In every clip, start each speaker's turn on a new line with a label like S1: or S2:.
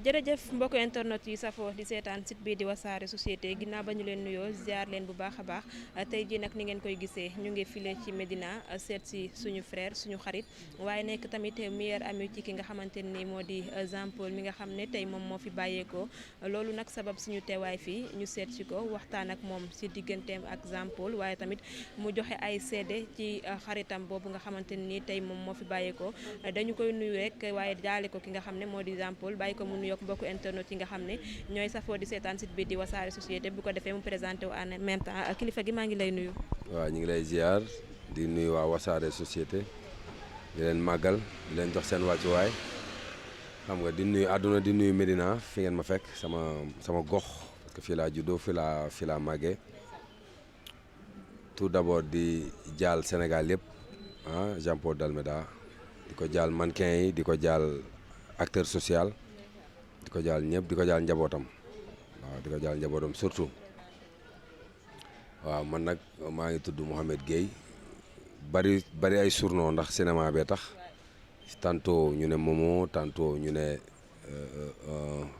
S1: jërëjëf mbokk internet yi safoo di seetaan site bi di wasaare société ginnaaw ba ñu leen nuyoo ziar leen bu baax a baax tey ji nag ni ngeen koy gisee ñu ngi file ci Médina seet si suñu frère suñu xarit waaye nekk tamit meilleur ami ci ki nga xamante ni moo di Jean Paul mi nga xam ne tey moom moo fi bàyyeekoo loolu nag sabab suñu teewaay fii ñu seet si ko waxtaan ak moom si digganteem ak Jean Paul waaye tamit mu joxe ay seede ci xaritam boobu nga xamante ni tey moom moo fi bàyyeekoo dañu koy nuyu rek waaye jaale ko ki nga xam ne moo di Jean Paul bàyyi ko mu nuyoog mbokku internet yi nga xam ne ñooy safoo di seetaan site bi di wasaare société bu ko defee mu présenté wu en même temps kilifa gi maa ngi lay nuyu.
S2: waaw ñu ngi lay ziar di nuyu waa wasaare société di leen màggal di leen jox seen wàccuwaay xam nga di nuyu àdduna di nuyu Médina fi ngeen ma fekk sama gox parce que fii laa juddoo fii laa màggee tout d'abord di jaal Sénégal yëpp Jean Paul Dalméda di ko jaal mannequin yi di ko jaal acteur social di ko jaal ñëpp di ko jaal njabootam waaw di ko jaal njabootam surtout waaw man nag maa ngi tudd Mouhamed Gueye bari ay surnom ndax cinéma bee tax tantôt ñu ne Momo tantôt ñu ne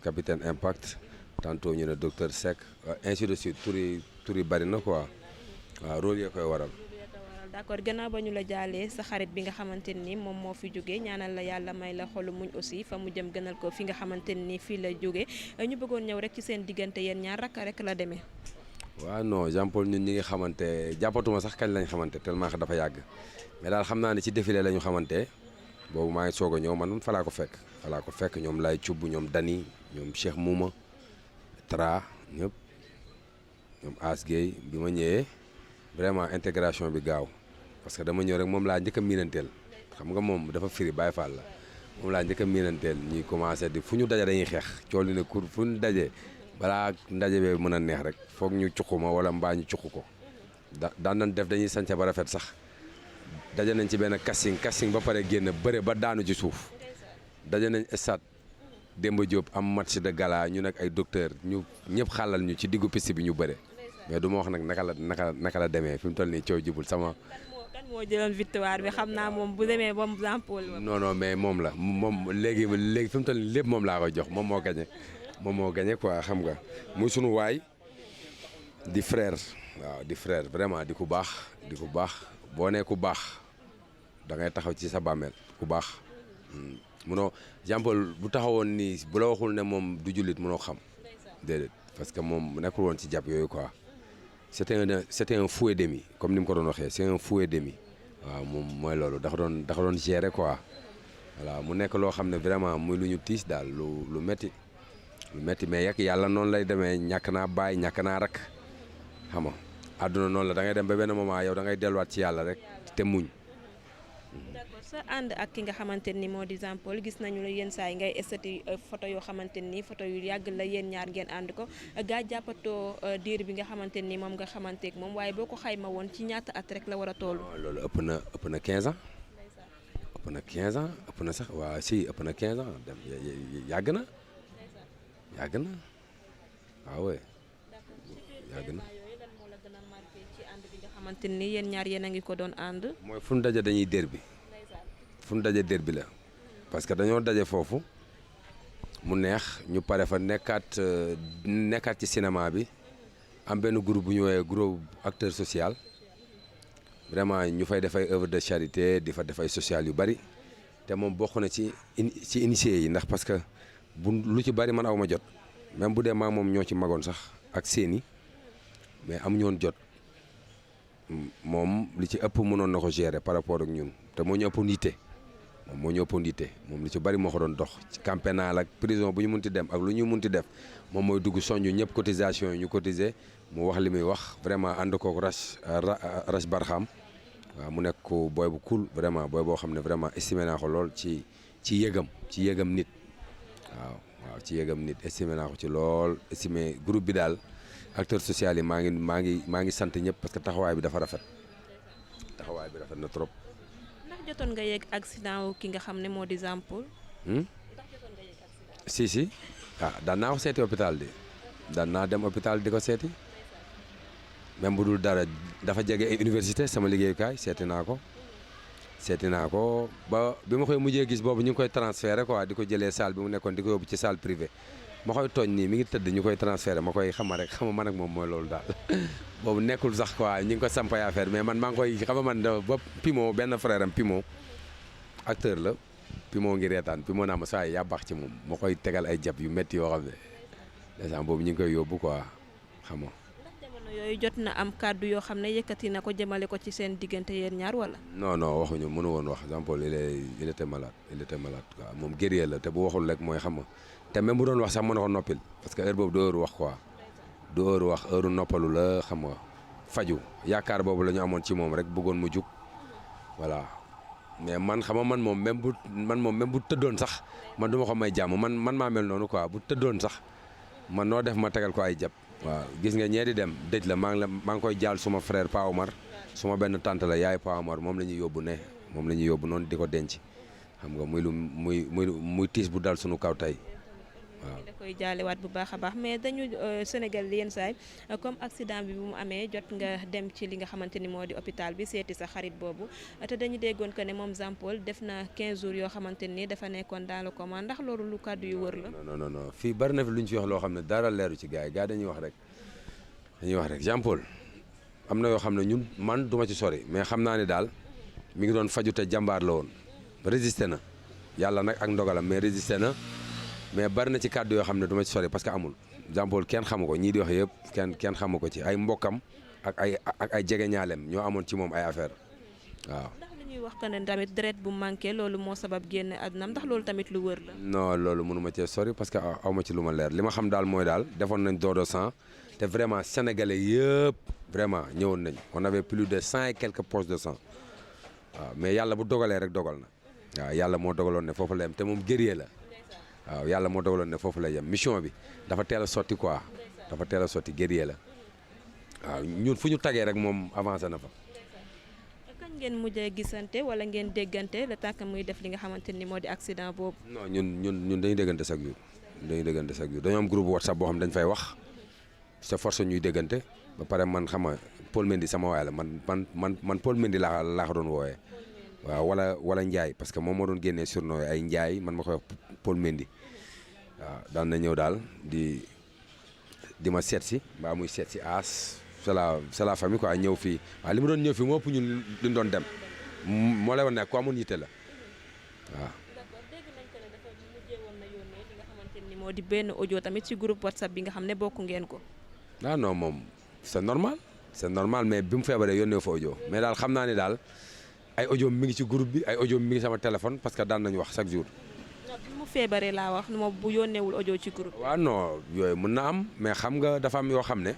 S2: Capitaine Impact tantôt ñu ne Docteur Seck ainsi de suite tur yi bari na quoi waaw rôle yee koy waral.
S1: d'accord gannaaw ba ñu la jaalee sa xarit bi nga xamante ni moom moo fi jóge ñaanal la yàlla may la xolu muñ aussi fa mu jëm gënal ko fi nga xamante ni fii la jóge ñu bëggoon ñëw rek ci seen diggante yéen ñaar rakk rek la demee.
S2: waaw non Jean Paul ñun ñi ngi xamante jàppatuma sax kañ lañ xamante tellement que dafa yàgg mais daal xam naa ne ci défilé la ñu xamante boobu maa ngi soog a ñëw man falaa ko fekk ñoom lay cubb ñoom Dani ñoom Cheikh Mouma Tra ñëpp ñoom As Gueye bi ma ñëwee vraiment intégration bi gaaw parce que dama ñëw rek moom laa njëkk a miinanteel xam nga moom dafa firi Baye Fall la moom laa njëkk a miinanteel ñuy commencé di fu ñu daje dañuy xeex cool li ne kur fu ñu daje balaa ndaje bee mën a neex rek foog ñu cuqu ma wala mbaa ñu cuqu ko daan nañ def dañuy sànce ba rafet sax daje nañ ci benn casting ba pare génn bëre ba daanu ci suuf daje nañ stade Demba Diop am match de gala ñu nag ay docteur ñu ñëpp xàllal ñu ci diggu piste bi ñu bëre mais du ma wax nag naka la demee fi mu toll nii coow jibul sama.
S1: kan moo jëloon victoire bi xam naa moom bu demee ba Jean Paul.
S2: non mais moom la moom léegi fi mu toll nii lépp moom laa koy jox moom moo gagné quoi xam nga muy sunu waay di frère waaw di frère vraiment di ku baax boo nee ku baax da ngay taxaw ci sa bàmmeel ku baax munoo Jean Paul bu taxawoon nii bu la waxul ne moom du jullit munoo xam déedéet parce que moom nekkul woon ci jàpp yooyu quoi c'était un fou et demi comme ni mu ko doon waxee c'est un fou et demi waaw moom mooy loolu dafa doon gérer quoi voilà mu nekk loo xam ne vraiment muy lu ñu tiis daal lu metti mais yàlla noonu lay demee ñàkk naa bàyyi ñàkk naa rak xam nga àdduna noonu la da ngay dem ba benn moment yow da ngay delluwaat ci yàlla rek te muñ.
S1: d'accord sa ànd ak ki nga xamante ni moo di Jean Paul gis nañu la yenn saa yi ngay estati photo yoo xamante ni photo yu yàgg la yéen ñaar ngeen ànd ko gaa jàppatoo diir bi nga xamante ni moom nga xamanteeg moom waaye boo ko xayma woon ci ñaata at rek la war a toll.
S2: loolu ëpp na 15 ans. ëpp na 15 ans ëpp na sax waa si ëpp na 15 ans dem yàgg na waaw yàgg na.
S1: xamante ni yéen ñaar yéen a ngi ko doon ànd.
S2: mooy fu ñu daje dañuy derbi derbi la parce que dañoo daje foofu mu neex ñu pare fa nekkaat ci cinéma bi am benn groupe bu ñu woowee groupe acteur social vraiment ñu fay def ay œuvre de charité di fa def ay social yu bari te moom bokk na ci initié yi ndax parce que bu lu ci bari man aw ma jot même bu dee maa moom ñoo ci magoon sax ak seeni mais amuñu woon jot. moom li ci ëpp mënoon na ko gérer par rapport ak ñun te moo ñu ëppoon yitte moom li ci bari moo ko doon dox ci camp pénal ak prison bu ñu munti dem ak lu ñu munti def moom mooy dugg soññu ñëpp cotisation yi ñu cotiser mu wax li muy wax vraiment ànd kook Rache Barham waaw mu nekk ko booy bu cool vraiment booy boo xam ne vraiment estimé naa ko lool ci yëgam nit waaw ci yëgam nit estimé naa ko ci lool estimé groupe bi daal acteur social yi maa ngi sant ñëpp parce que taxawaay bi dafa rafet na trop.
S1: ndax jotoon nga yegg accident wu ki nga xam ne moo di Jean Paul.
S2: si daan naa ko seeti hôpital di daan naa dem hôpital di ko seeti même bu dul dara dafa jege université sama liggéeyukaay seeti naa ko seeti naa ko ba bi ma koy mujjee gis boobu ñu ngi koy transféré quoi di ko jëlee salle bi mu nekkoon di ko yóbbu ci salle privée ma koy tooñ nii mi ngi tëdd ñu koy transféré ma koy xama rek xama man ak moom mooy loolu daal boobu nekkul sax quoi ñu ngi ko sampay affaire mais man maa ngi koy xama man ba Pimo benn frère am Pimo acteur la Pimo ngi reetaan Pimo naa ma saa yaa baax ci moom ma koy tegal ay jàpp yu métti yoo xam ne dèjà boobu ñu ngi koy yóbbu quoi xam nga.
S1: ndax jamono yooyu jot na am kàddu yoo xam ne yëkkati na ko jëmale ko ci seen diggante yéen ñaar wala.
S2: non non waxuñu mënu woon wax Jean Paul il était malade quoi moom guerrier la te bu waxul rek mooy xam nga te même bu doon wax sax mën na ko noppil parce que heure boobu du heure wax quoi du heure wax heure noppalu la xam nga faju yaakaar boobu la ñu amoon ci moom rek bëggoon mu jug voilà mais man xam nga man moom même bu tëddoon sax man du ma ko may jàmm man maa mel noonu quoi bu tëddoon sax man noo def ma tegal ko ay jàpp. waaw gis nga ñee di dem dëj la maa ngi koy jaal suma frère Pa Omar suma benn tante la yaay Pa Omar moom la ñuy yóbbu moom la ñuy yóbbu noonu di ko denc xam nga muy tiis bu dal suñu kaw tey waaw.
S1: da koy jaalewaat bu baax a baax mais dañu Sénégal yenn saay comme accident bi bu mu amee jot nga dem ci li nga xamante ni moo di hôpital bi seeti sa xarit boobu te dañu déggoon que ne moom Jean Paul def na 15 jours yoo xamante ni dafa nekkoon dans le coma ndax loolu lu kàddu yu wër la.
S2: non fii bari na fi lu ñu fi wax loo xam ne dara leeru ci gars yi dañuy wax rek Jean Paul am na yoo xam ne man duma ci sori mais xam naa ne daal mi ngi doon faju te jàmbaar la woon résisté na yàlla nag ak ndogalam mais résisté na. mais bari na ci kàddu yoo xam ne du ma ci sori parce que amul Jean Paul kenn xamu ko ñii di wax yëpp kenn xamu ko ci ay mbokkam ak ay jegeñaaleem ñoo amoon ci moom ay affaire waaw.
S1: ndax li ñuy wax que ne tamit deret bu manqué loolu moo sabab génn àdduna ndax loolu tamit lu wër la.
S2: non loolu mënu ma cee sori parce que aw ma ci lu ma leer li ma xam daal mooy daal defoon nañ don de sang te vraiment sénégalais yëpp vraiment ñëwoon nañ on avait plus de 100 et quelques poches de sang waaw mais yàlla bu dogalee rek dogal na waaw yàlla moo dogaloon ne foofu la yem te moom guerrier la. waaw yàlla moo dogaloon ne foofu lay yem mission bi dafa teel a sotti quoi dafa teel a sotti guerrier la waaw ñun fu ñu tagee rek moom avancé na fa.
S1: kañ ngeen mujjee gisante wala ngeen déggante le temps que muy def li nga xamante ni moo di accident boobu.
S2: non ñun dañuy déggante chaque jour dañoo am groupe WhatsApp boo xam dañ fay wax c'est force ñuy déggante ba pare man xam nga Paul Mendy sama waay la man Paul Mendy laa ko doon wooyee waaw wala Ndiaye parce que moom moo doon génnee surnom ay Ndiaye man ma koy wax Paul Mendy waaw daan na ñëw daal di ma seet si mbaa muy seet si aas c'est la famille quoi ñëw fii waaw li mu doon ñëw fii moo ëpp ñun li ñu doon dem moo lay wax ne ku amoon yitte la waaw.
S1: d'accord dégg nañ ko ne dafa mujjee woon na yónnee li nga xamante ni moo di benn audio tamit ci groupe WhatsApp bi nga xam ne bokku ngeen ko.
S2: ah non moom c'est normal mais bi mu feebaree yónnee fa audio mais daal xam naa ne daal ay audio mi ngi ci groupe bi ay audio mi ngi sama téléphone parce que daan nañu wax chaque jour.
S1: bi mu feebaree laa wax moom bu yónneewul audio ci groupe.
S2: waaw non yooyu mën na am mais xam nga dafa am yoo xam ne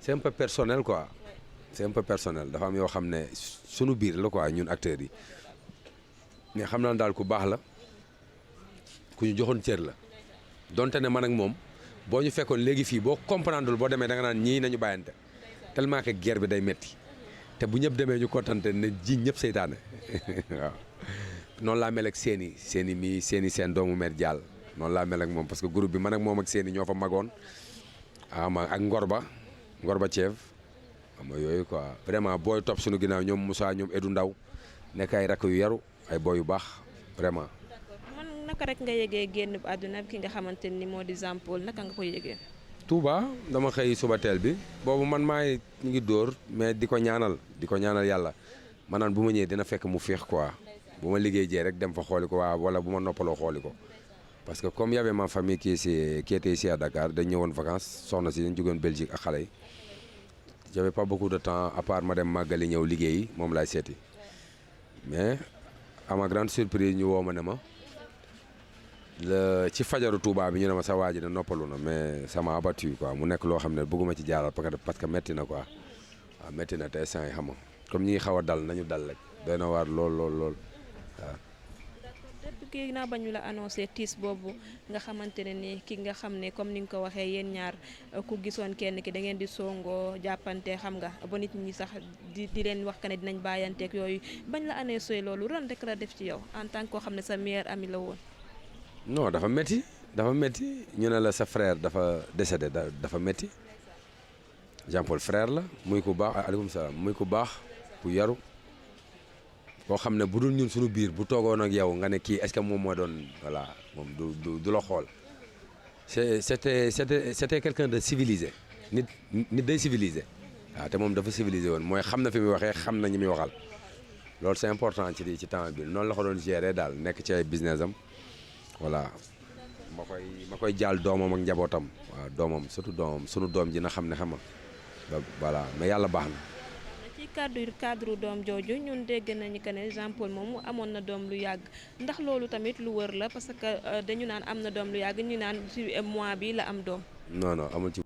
S2: c'est un peu personnel quoi c'est un peu personnel dafa am yoo xam ne sunu biir la quoi ñun acteurs yi mais xam naa daal ku baax la ku ñu joxoon cër la donte ne man ak moom boo ñu fekkoon léegi fii boo comprendre boo demee da nga naan ñii nañu bàyyante tellement que guerre bi day metti te bu ñëpp demee ñu kontante ne ji ñëpp seytaane waaw. noonu laa mel ak seeni seen doomu mère Diall noonu laa mel ak moom parce que groupe bi man ak moom ak seeni ñoo fa magoon ak Ngorba Thièv xam nga yooyu quoi vraiment booy topp suñu ginnaaw ñoom Moussa ñoom Edu Ndaw nekk ay rakk yu yaru ay booy yu baax vraiment.
S1: d'accord man naka rek nga yëgee génn àdduna ki nga xamante ni moo di Jean Paul naka nga ko yëgee.
S2: Touba dama xëy suba teel bi boobu man ñu ngi dóor mais di ko ñaanal yàlla ma naan bu ma ñëwee dina fekk mu féex quoi. bu ma liggéey jee rek dem fa xooli ko waaw wala bu ma noppaloo xooli ko parce que comme y avait ma famille qui était ici à Dakar dañ ñëwoon vacances soxna si dañ jógoon Belgique ak xale yi j'avais pas beaucoup de temps à part ma dem màggali ñëw liggéeyi moom laay seeti mais à ma grande surprise ñu woo ma ne ma ci fajaru Touba bi ñu ne ma sa waa ji ne noppalu na mais ça m'a abattu quoi mu nekk loo xam ne bëgguma ci jaaral parce que métti na quoi waaw métti na te instant yi xam nga comme ñi ngi xaw a dal nañu dal rek doy na waar lool waaw.
S1: d'accord depuis naa ba ñu la annoncé tiis boobu nga xamante ne ni ki nga xam ne comme ni nga ko waxee yéen ñaar ku gisoon kenn ki da ngeen di songoo jàppante xam nga ba nit ñi sax di leen wax que ne dinañ bàyyanteeg yooyu bañ la annoncé loolu ren rek la def ci yow en tant que koo xam ne sa meilleur ami la woon.
S2: non dafa métti ñu ne la sa frère dafa décédé dafa métti Jean Paul frère la muy ku baax aleykum salaam muy ku baax ku yaru koo xam ne bu dul ñun suñu biir bu toogoon ak yow nga ne kii est-ce que moom moo doon voilà moom du la xool c'était quelqu'un de civilisé nit day civilisé waaw te moom dafa civilisé woon mooy xam na fi muy waxee xam na ñi muy waxal loolu c'est important ci temps bi noonu la ko doon gérer daal nekk ci ay business am voilà ma koy jaal doomam ak njabootam waaw doomam surtout doomam sunu doom ji na xam ne xam nga voilà mais yàlla baax na.
S1: ci cadre doom jooju ñun dégg nañu que ne Jean Paul moom amoon na doom lu yàgg ndax loolu tamit lu wër la parce que dañu naan am na doom lu yàgg ñu naan ci mois bi la am doom.
S2: non amul ci.